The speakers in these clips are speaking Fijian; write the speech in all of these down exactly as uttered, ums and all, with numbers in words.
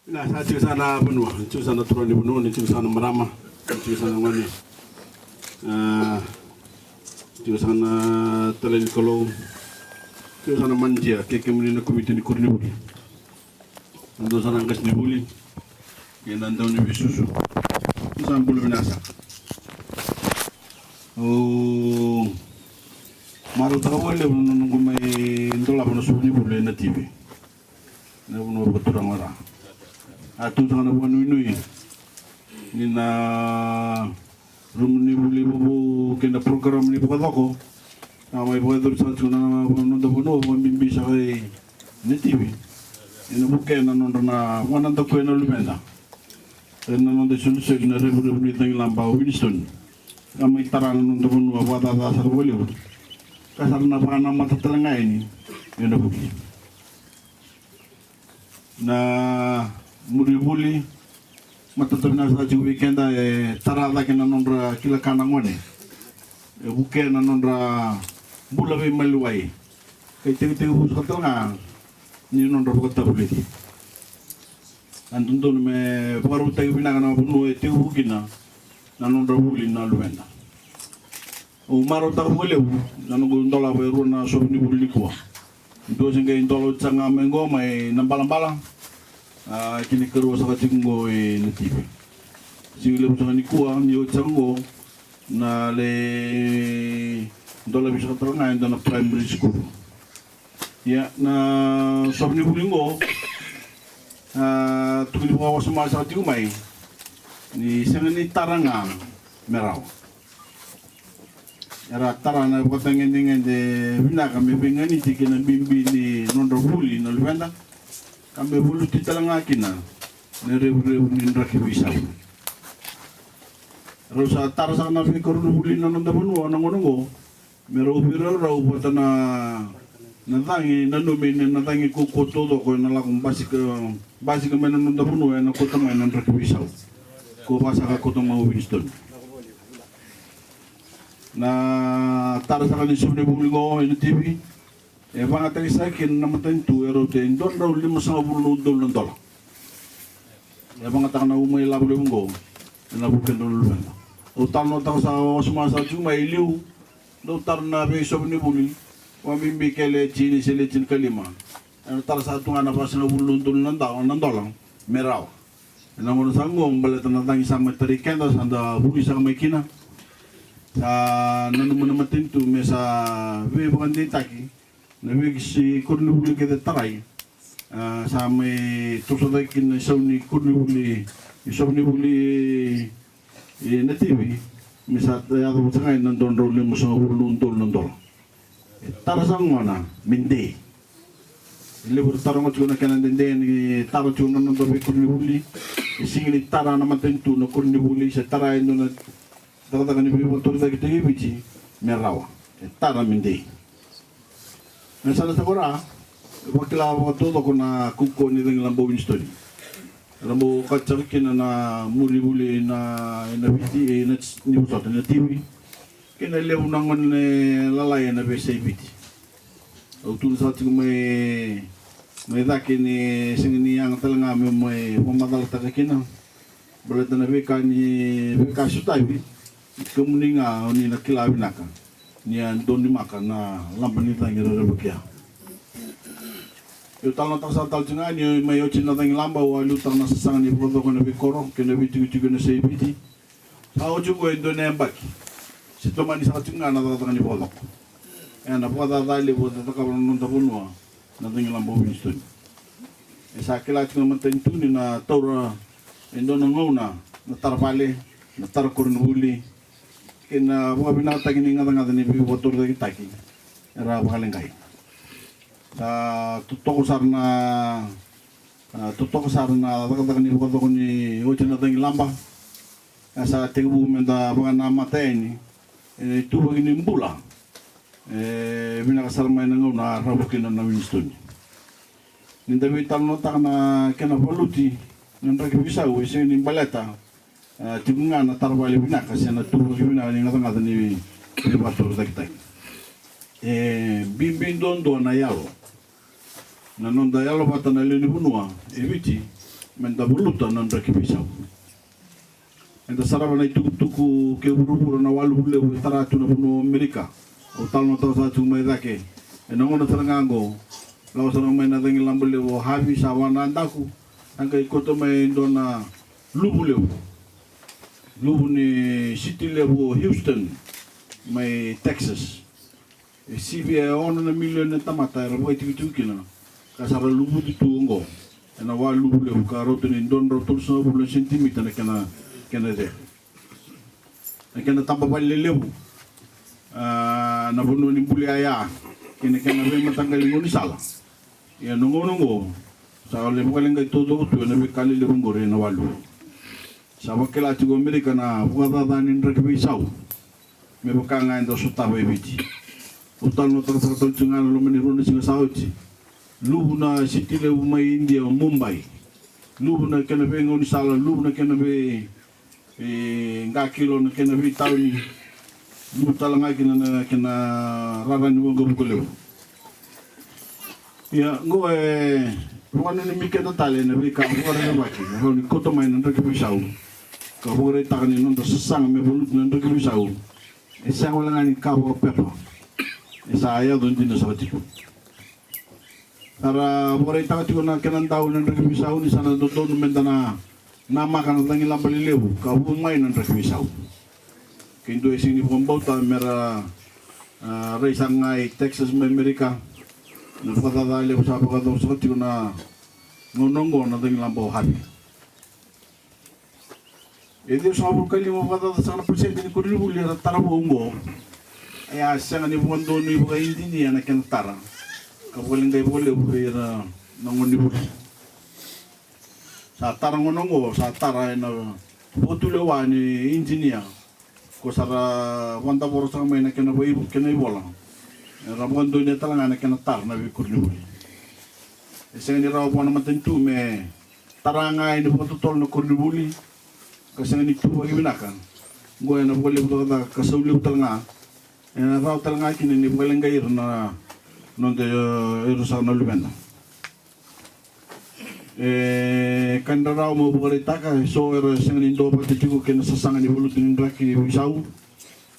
Na sa tiko sa na vanua, tiko sa na turaga ni vanua, ni tiko sa na marama, tiko sa na gone, a, tiko sa na talai ni Kalou, tiko sa na manijia, kei kemuni na komiti ni koronivuli. Dou sa na qasenivuli kei na dau ni veisusu. Dou sa bula vinaka saka. Au marautaka vakalevu na noqu mai dolava na soqo ni vuli ena T V. Na vanua vakaturaga o Ra. A tu saka na vakanuinui ni na rumu ni vuli vovou kei na program ni vakacoko. A mai vakayacori saka tiko na noda vanua vakabibi saka i na T V. Ena vukea na nodra na vakanadakuya na luveda. Ena noda isolisoli na revurevu ni cagilaba o Winston. Ka mai tara na noda vanua vakacaca sara vakalevu. Ka sara na vakanamata tale ga yani ena vuki. Na muri vuli, matata vinaka saka tiko vei keda e tara cake na nodra kila ka na gone. E vukea na nodra bula veimaliwai. Ka itekitekivu saka tale ga ni nodra vakatavulici. A dodonu me vakarautaki vinaka na vanua e tekivu kina na nodra vuli na luveda. Au marautaka vakalevu na noqu dolava e rua na soqo ni vuli nikua. Dua se qai dola oti saka ga mai qo mai Nabalabala, a, kei na ikarua saka tiko qo ena T V. Siga levu saka nikua ni oti saka qo na lai dolavi saka tale ga e dua na primary school. Ia na soqo ni vuli qo, a, tukuni vakawasoma saka tiko mai ni sega ni tara ga me rawa. Era tara na vakatagedegede vinaka me veiganiti kei na bibi ni nodra vuli na luveda, ka me valuti tale ga kina na revurevu ni draki veisau. Rau sa tara saka na veikoronivuli na noda vanua na gauna oqo me rau veiraurau vata na, na cagi, nanumi ni na cagi kaukaua taucoko ena lako basika, basika mai na noda vanua ena kauta mai na draki veisau. Ko vaka saka kauta mai o Winston. Na tara saka ni soqo ni vuli qo ena T V e vakayagataki saka kina na matanitu e rauta e dua na drau limasagavulu na udolu na dola. E vakayagataka na uma ilavo levu qo ena vuku ni luveda. Au talanoataka saka vakawasoma saka tiko mai e liu, dau tara na veisoqo ni vuli vakabibi kei le tini se le tinikalima. Ena tara saka tu ga na vasagavulu na udolu na da-, na dola me rawa. Ena gauna saka qo baleta na cagi sa mai tarai keda, sa da vuli saka mai kina. Sa nanuma na matanitu me sa veivakadeitaki na veikoronivuli kece tarai. A, sa mai toso cake kina na isau ni koronivuli, isau ni vuli ena T V, me sa yaco vata ga ena dua na drau limasagavulu na udolu na dola. E tara saka gona me dei. E levu era taroga tiko na kena dede ni tara tiko na noda veikoronivuli. E sega ni tara na matanitu na koronivuli se tara e dua na cakacaka ni veivakatorocaketaki e Viti me rawa. E tara me dei. Na sala sa kora e vakila vakataucoko na kaukaua ni cagilaba o Winston. Era bau okati saka kina na muri vuli na, na Viti, e, na, ni vosota, na T V. Kei na levu na gone lalai ena veiyasai Viti. Au tukuna saka tiko mai, mai cake ni sega ni yaga tale ga meu mai vakamacalataka kina. Baleta na veika ni, veika sotavi kemuni ga oni na kila vinaka ni a donumaka na laba ni cagi rerevaki ya. Au talanoataka saka tale tiko ga ni mai oti na cagilaba au a liutaka na sasaga ni vakacoko ena veikoro kei na veitikotiko ena yasai Viti. Sa oti oqo e dua na yabaki se tomani saka tiko ga na cakacaka ni vakacoko. Ena vakacaca levu sa cakava na noda vanua na cagilaba o Winston. E sa kila tiko na matanitu ni na taura e dua na gauna na tara vale, na tara koronivuli, kei na vakavinakataki ni gacagaca ni veivakatorocaketaki era vakaleqai. Sa totoka sara na, a, totoka sara na cakacaka ni vakacoko ni oti na cagilaba. A sa tekivu meda vakanamata yani ena ituvaki ni bula. E vinaka sara mai na gauna a ravu kina na Winston. Ni da veitalanoataka na kena valuti na draki veisau e sega ni baleta, e, tiko ga na taravale vinaka se na tuvaki vinaka ni gacagaca ni veivakatorocaketaki. E bibi duadua na yalo. Na noda yalo vata na lewe ni vanua e Viti me da valuta na draki veisau. Eda sarava na itukutuku kei vuravura na waluvu levu e tara tu na vanua o Amerika. Au talanoataka sara tiko mai cake ena gauna sara ga oqo. Lako sara mai na cagilaba levu o Harvey, sa vua na daku, a qai kauta mai e dua na luvu levu, luvu ni siti levu o Houston mai Texas. E sivia e ono na milioni na tamata era vakaitikotiko kina, ka sa ra luvuti tu oqo ena waluvu levu ka rauta ni dua na drau tolusagavulu na sentimita na kena, kena cea. Na kena tabavale lelevu, a, na vanua ni buli yaya kei na kena veimataqali gaunisala. Ia na gauna oqo sa lai vakaleqai taucoko tu ena veika lelevu oqori ena waluvu. Sa vakila tiko o Amerika na vakacaca ni draki veisau me vaka ga eda sotava e Viti. Au talanoataka sara tale tiko ga ena loma ni rua na siga sa oti. Luvu na siti levu mai Idia o Mumbai. Luvu na kena veigaunisala, luvu na kena vei, e, qakilo na kena veitauni. Luvu tale ga kina na kena rara ni waqavuka levu. Ia, oqo e vakananumi keda tale ena veika vakarerevaki e rawa ni kauta mai na draki veisau, ka vakaraitaka ni noda sasaga me valuti na draki veisau e sega wale ga ni ka vakapepa. E sa yaco dina sara tiko. Sa ra vakaraitaka tiko na kena dau ena draki veisau ni sa na dodonu meda na namaka na cagilaba lelevu ka vu mai na draki veisau. Ke dua e sega ni vakabauta me ra, a, rai saka ga i Texas mai Amerika, na vakacaca levu sa vakayacora saka tiko na gauna oqo na cagilaba o Harvey. E ciwasagavulu ka lima vakacaca saka na pasede ni koronivuli era tara vou oqo. E a sega ni vakadonui vakainjinia na kena tara, ka vakaleqai vakalevu vei ira na gonevuli. Sa tara gona oqo, sa tara ena vakatulewa ni injinia ko sa ra vakadavora saka mai na kena vai, kena ivola. Era vakadonuya tale ga na kena tara na veikoronivuli. E sega ni rawa vua na matanitu me tara ga yani vakatotolo na koronivuli ka sega ni tuvaki vinaka. Oqo ena vakalevu cakacaka ka sau levu tale ga. Ena rawa tale ga kina ni vakaleqai ira na noda, e, ira saka na luveda. E ka ni rarawa meu vakaraitaka, e so era sega ni duavata tiko kei na sasaga ni valuti ni draki veisau.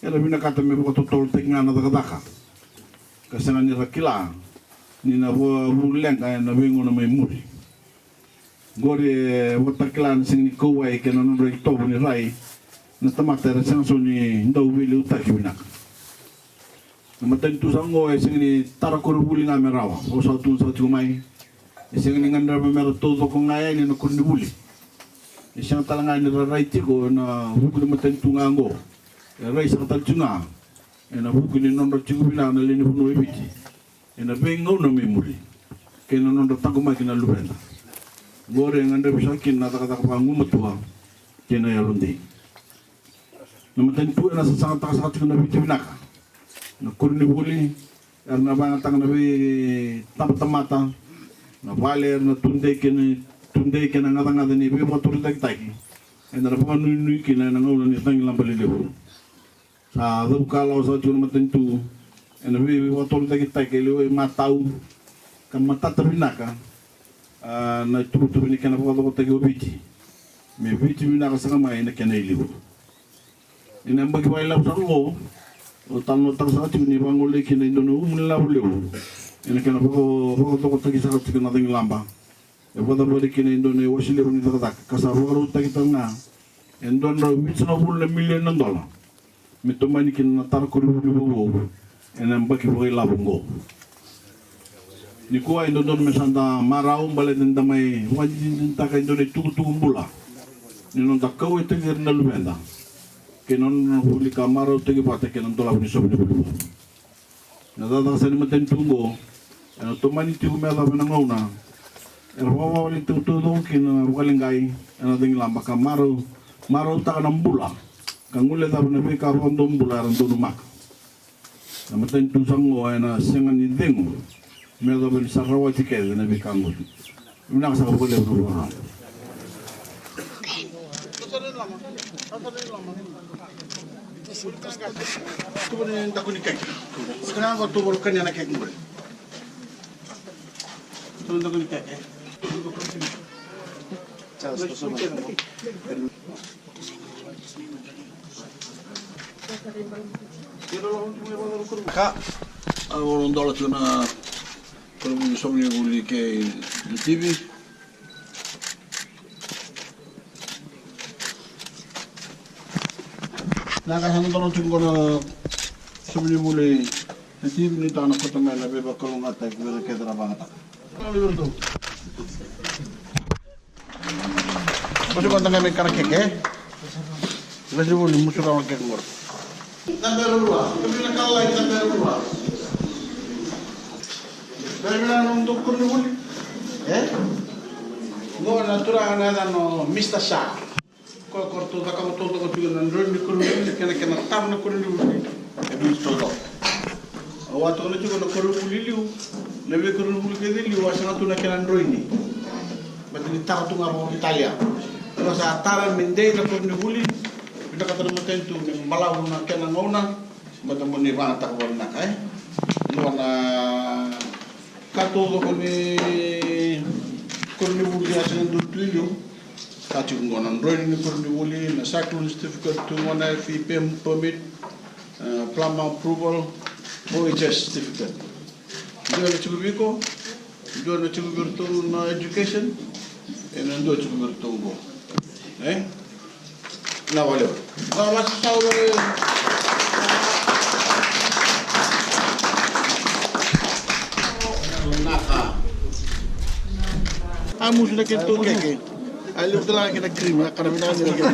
Era vinakata me vakatotolotaki ga na cakacaka ka sega ni ra kila ni na vu, vu leqa ena veigauna mai muri. Qori e vakatakila na sega ni kauwai kei na nodra itovo ni rai na tamata era sega so ni dau veiliutaki vinaka. Na matanitu sa oqo e sega ni tara koronivuli ga me rawa, au sa tukuna saka tiko mai. E sega ni gadreva me ra taucoko ga yani na koronivuli. E sega tale ga ni ra rai tiko ena vuku ni matanitu ga oqo. E rai saka tale tiko ga ena vuku ni nodra tiko vinaka na lewe ni vanua e Viti ena veigauna mai muri kei na nodra taqomaki na luveda. Qori e gadrevi saka kina na cakacaka vagumatua kei na yalodei. Na matanitu ena sasagataka saka tiko na Viti vinaka. Na koronivuli era na vakayagataka na veitabatamata, na vale era na tudei kei na, tudei kei na gacagaca ni veivakatorocaketaki eda na vakanuinui kina ena gauna ni cagilaba lelevu. Sa cavuka lawa saka tiko na matanitu ena veivakatorocaketaki e lewai matau ka matata vinaka, a, na ituvatuva ni kena vakacokotaki o Viti me Viti vinaka saka mai na kena iliu. Ena yabaki vakailavo sara oqo au talanoataka saka tiko ni vagolei kina e dua na umu ni lavo levu ena kena vaka, vakacokotaki saka tiko na cagilaba. E vakacavari kina e dua na iwase levu ni cakacaka ka sa vakarautaki tale ga e dua na drau vitusagavulu na milioni na dola me tomani kina na tara koronivuli vovou ena yabaki vakailavo oqo. Nikua e dodonu me sa da marau baleta ni da mai vakadinadinataka e dua na itukutuku bula ni noda kauwaitaki ira na luveda kei na nodra vuli ka marautaki vata kei na dolavi ni sovo ni vuli vou. Na cakacaka saka ni matanitu oqo ena tomani tiko me yacova na gauna era vakavakavale tiko taucoko kina na vakaleqai ena cagilaba ka marau, marautaka na bula ka guilecava na veika vakadomobula era donumaka. Na matanitu saka oqo ena sega ni cegu me yacova ni sa rawati kece na veika oqo. Vinaka saka vakalevu na vakarogo. Tuva ni daku ni keke. Saka ga tuva ni kania na keke qori. Tuva ni daku ni keke. Ka, au dola tu na koronivuli, saumi ni vuli kei Nativi. Na ka sa na dola tu qo na saumi ni vuli Nativi, ni tau na kota mai na veivakalougatataki vei ira kece ra vakayagataka. Musu mada ga me kana keke, e? Musu mada ga me kana keke qori. Tabera rua, kemuni na kau lai tabera rua. Tabera rua na nomu koronivuli. E? Qo na turaga na yacana o Mister Shark. Ko, ko ratou cakava taucoko tiko na droini ni koronivuli kei na kena tara na koronivuli e vitu taucoko. Au a tukuna tiko na koronivuli liu, na veikoronivuli kece liu a sega tu na kena droini. Baleta ni tara tu ga vakaitalia. Io, sa tara me dei na koronivuli, vinakata na matanitu me balavu na kena gauna, baleta mo ni vakayagataka vakavinaka, e? Io, na ka taucoko ni koronivuli a sega tu i liu. Ka tiko qo na droini ni koronivuli, na cyclone certificate tu qo, na F E P M permit, eh, plumber approval, voyage certificate. Dua na tiko vei iko, dua na tiko vei iratou na education, e na dua tiko vei iratou qo. E? Na valeu. Na vasasau. Naka. A musu na keitou keke. A levu tale ga kena cream, a kana vinaka ni keke.